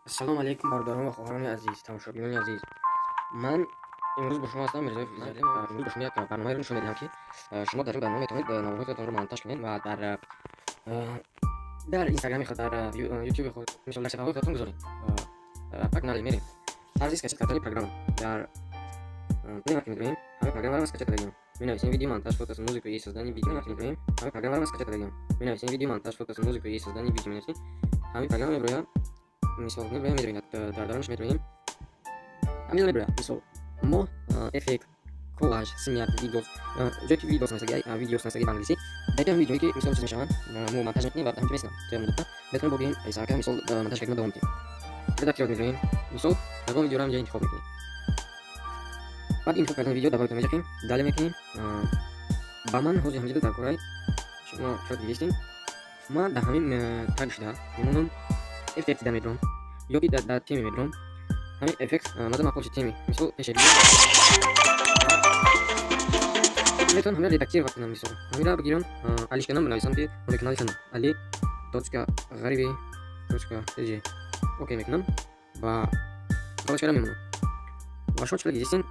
Ассалому алайкум, бародарон ва хоҳарони азиз, тамошобинони азиз. Ман имрӯз бо шумо ҳастам, Мирзоев Иззат. Имрӯз бо шумо як барномаеро нишон медиҳам, ки шумо дар ин барнома метавонед наворҳои худатонро монтаж кунед ва дар инстаграми худ, дар ютуби худ, мисол, дар саҳифаҳои худатон гузоред. Погнали, мерем. Тарзи скачать кардани программа. Дар Play Market медроем, ҳамаи программаро скачать кардагиам. Менависем видео монтаж, фото с музыкой и создание видео. Play Market медроем, ҳамаи программаро скачать кардагиам. Менависем видео монтаж, фото с музыкой и создание видео менависем. Ҳамаи программа меброям. Мисол, меброям, медроем, дар дарунаш медроем. Ҳамин меброям. Мисол, мо эффект, коллаж, снять видео, ҷое ки видео нависаги, видео нависаги ба англисӣ, дар ҷои видеое ки мисол чиз мешаванд, мо монтаж мекунем ва ҳаминҷо месинам. То муддата метавонем бо биёем айсака, мисол, монтаж кардем, давом медиҳем. Редактировать медроем. Мисол, ягон видеоро ҳаминҷо интихоб мекунем. Баъд интихоб кардани видео добавить мечакем, далее мекунем. Ба ман ҳозир ҳаминҷо дар кораи шумо шояд дидистем. Ман дар ҳамин таг шуда мемонам, эффект да медром ё ки дар теме медром. Ҳамин эффект маза маъқул шуд, теме, мисол, пеши видео метавонам ҳамин редактировать кунам. Мисол, ҳаминро бигирам, алиш кунам, бинависам, ки номи канали шумо али точка ғариби точка tj. Окей мекунам ва галочкаро мемонам. Ва шумо чӣ дидистем,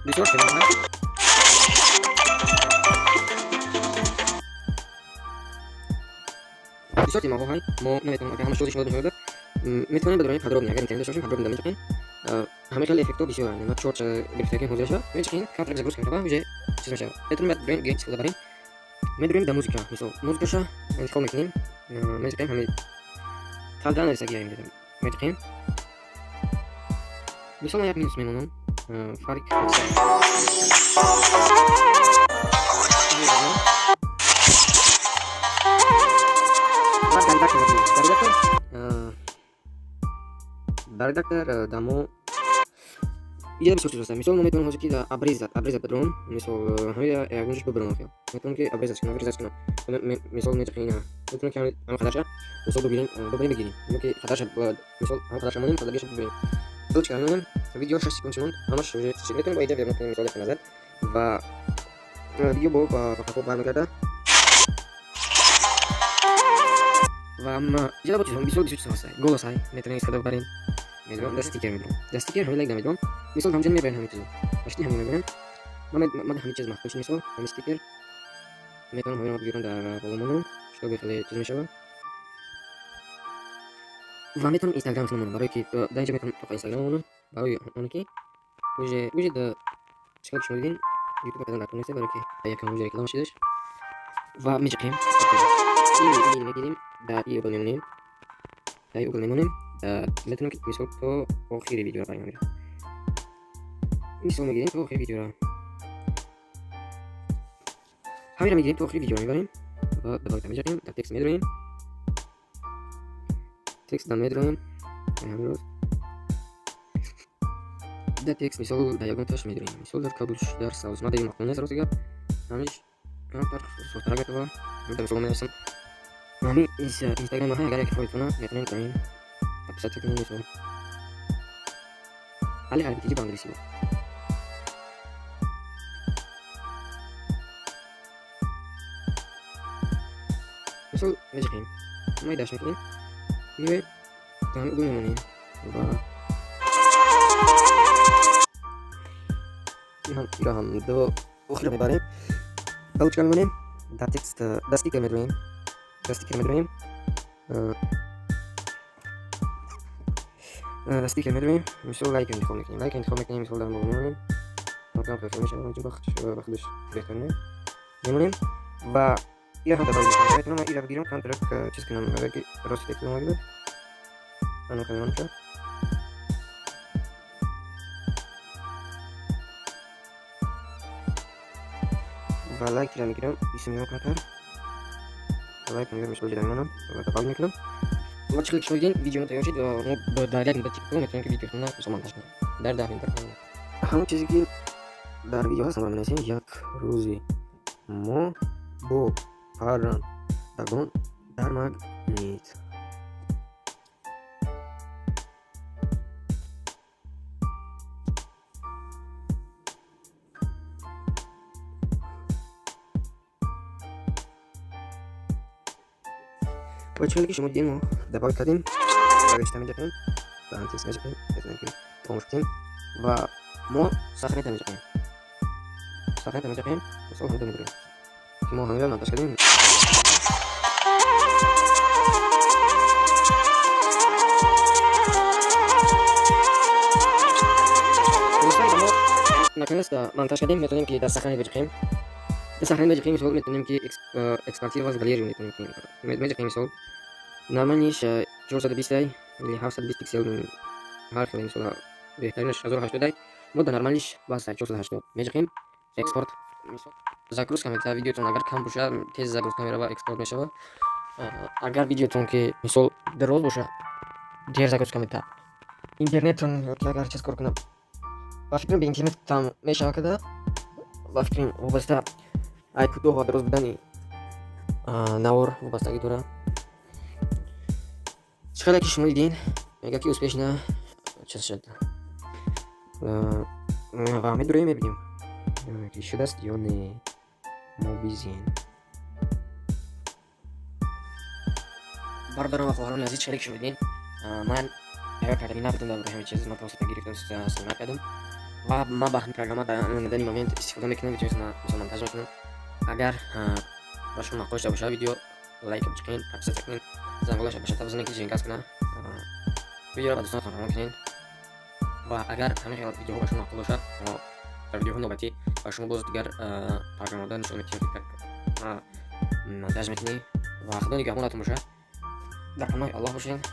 бисёр темаҳо, бисёр темаҳо ҳай. Мо наметавонем агар ҳама шози шумо нишон дода метавонем. Ба подробнее, агар интернет дошта бошем, подробно мечақем. Ҳамаи хеле эффектҳо бисёр. Ма чор гирифтагим ҳозир шуда мечақем, камтар загрузка мешава, уже чиз мешава. Метавонем баъд бирем истифода барем. Медурем да музыка. Мисол, музыкаша интихоб мекунем, мечақем, ҳамин талда нависагия мечақем. Мисол, ман як минус мемонам, фарқ дар редактор дамо иҷа бисёр чиз ҳаст. Мисол, мо метавонем ҳозир ки обрезать бадром. Мисол, ҳамин ягон ҷош бибарам, охир метавонем ки обрезать кунам, вырезать кунам. Мисол, мечақем ина, метавонем ки ҳамин қадарша, мисол, бибирем, бибарем, бигирем, ё ки қадарша, мисол, ҳамин қадарша монем, қадаргиша бибирем. Галочка мемонем, видео 6 секунд монд, ҳамаш уже метавонем бо иҷа вернуть кунем, мисол, як назар, ва видео бо ба қафо бармегардад. Ва иҷа бо чизҳо бисёр бисёр чизҳо ҳаст. Голос ҳай, метавонем истифода барем. Медурам дар стикер, медурам дар стикер, ҳамин лайк намедурам. Мисол, ҳамҷо мебарем, ҳамин чизо почти ҳамин мебарем. Ман ҳамин чиз маъқул шуд. Мисол, ҳамин стикер метавонам ҳаминро бигирам, дар боло монам, чтобы хеле чиз мешавад. Ва метавонам инстаграм монам, барое ки дар инҷо метавонам тоқа инстаграм монам, барои оне ки уже да чикор шумо дидин, ютуб кардан дар нест, барое ки якам уже реклама шидаш. Ва мечақем, мегирем, дар и угол мемонем, дар и угол мемонем. Метавонем ки, мисол, то охири видеоро барем. Ҳамира, мисол, мегирем то охири видеоро, ҳамира мегирем, то охири видеоро мебарем ва добавить мечақем, дар текст медроем, текст да медроем, ҳамин дар текст, мисол, дар ягон таш медроем, мисол, дар кабуш, дар савз. Ма дар маъқул нест, рости гап, ҳамиш камтар сохтарак метава. Дар мисол менависам ҳамин инстаграм ҳай. Агар яке фоидтона, метавонем дар ин подписаться кунем. Мисол, али ғариби тиҷи ба англисӣ буд. Мисол, мечиқем, майдаш мекунем, меоем, дар ҳамин угол мемонем ва ира ҳам до охира мебарем, галочка мемонем, дар текст, дар стикер медроем, дар стикер медроем, дар стикер медроем. Мисол, лайк интихоб мекунем, лайк интихоб мекунем. Мисол, дар боло мемонем, мешавад, ба худаш беҳтар мемонем ва ира ҳам добавить мекунем. Метавонам ира бигирам, камтарак чиз кунам, агар ки рост текст омада буд, ана хеле мешавад. Ва лайкира мегирам, исмиро камтар лайк мегирам, мисол, ҷида мемонам ва добавить мекунам. Ва чӣ хеле шумо дидин, видео тайёр шуд. Мо дар як муддати кӯтоҳ метавонем ки видео хона, мисол, монтаж кунем дар 10 минут. Ҳамон чизе ки дар видео ҳаст, ҳамро менависем: як рӯзи мо бо паррандагон дар магнит. Ва чӣ хеле ки шумо дидин, мо добавить кардем, чита меҷақем. Ба текст меҷиқем, метавонем, ки хомӯш кунем ва мо сохранить меҷиқем. Сохранить меҷиқем, мисол, ҳамида медорем, ки мо ҳамида монтаж кардем. Мо наконец-то монтаж кардем. Метавонем, ки дар сохранить биҷиқем. Дар сохранить биҷиқем, мисол, метавонем, ки экспортировать в галерею метавонем, меҷиқем. Мисол, нормальный ш 420 или 720 пиксел, ҳар хеле, мисол, беҳтаринаш 1080. Мо дар нормальный ш бас 480 меҷиқем, экспорт. Загрузка мета. Видеотон агар кам боша, тез загрузка мерава, экспорт мешава. Агар видеотон ки, мисол, дароз боша, дер загрузка мета. Интернеттон ёки агар чиз кор кунам, ба фикрам, бе интернет там мешава када. Ба фикрам, вобаста ай кӯтоҳ ва дароз будани навор вобастагӣ дорад. Чӣ хеле ки шумо дидин, мега, ки успешно чиз шуд ва медуроем, мебинем, ки шудааст ё не. Мобизин, бародарон ва хоҳарони азиз, чӣ хеле ки шумо дидин, ман тайёр кардани набудам дар бораи ҳамин чиз. Ман просто гирифтам, снимать кардам ва ман ба ҳамин программа дар данный момент истифода мекунам, видеои мисол монтаж мекунам. Агар ба шумо маъқул шуда бошад видео, лайк бичиқен, подписаться кунед, занголаша ба шата бизанед, ки жингас кунад. Видеоро ба дӯстонатон равон кунед ва агар ҳамин хел видеоҳо ба шумо маъқул бошад, мо дар видеоҳои навбатӣ ба шумо боз дигар программаҳо нишон медиҳем, ки монтаж мекунӣ. Ва Худо нигаҳбонатон бошад, дар паноҳи Аллоҳ бошед.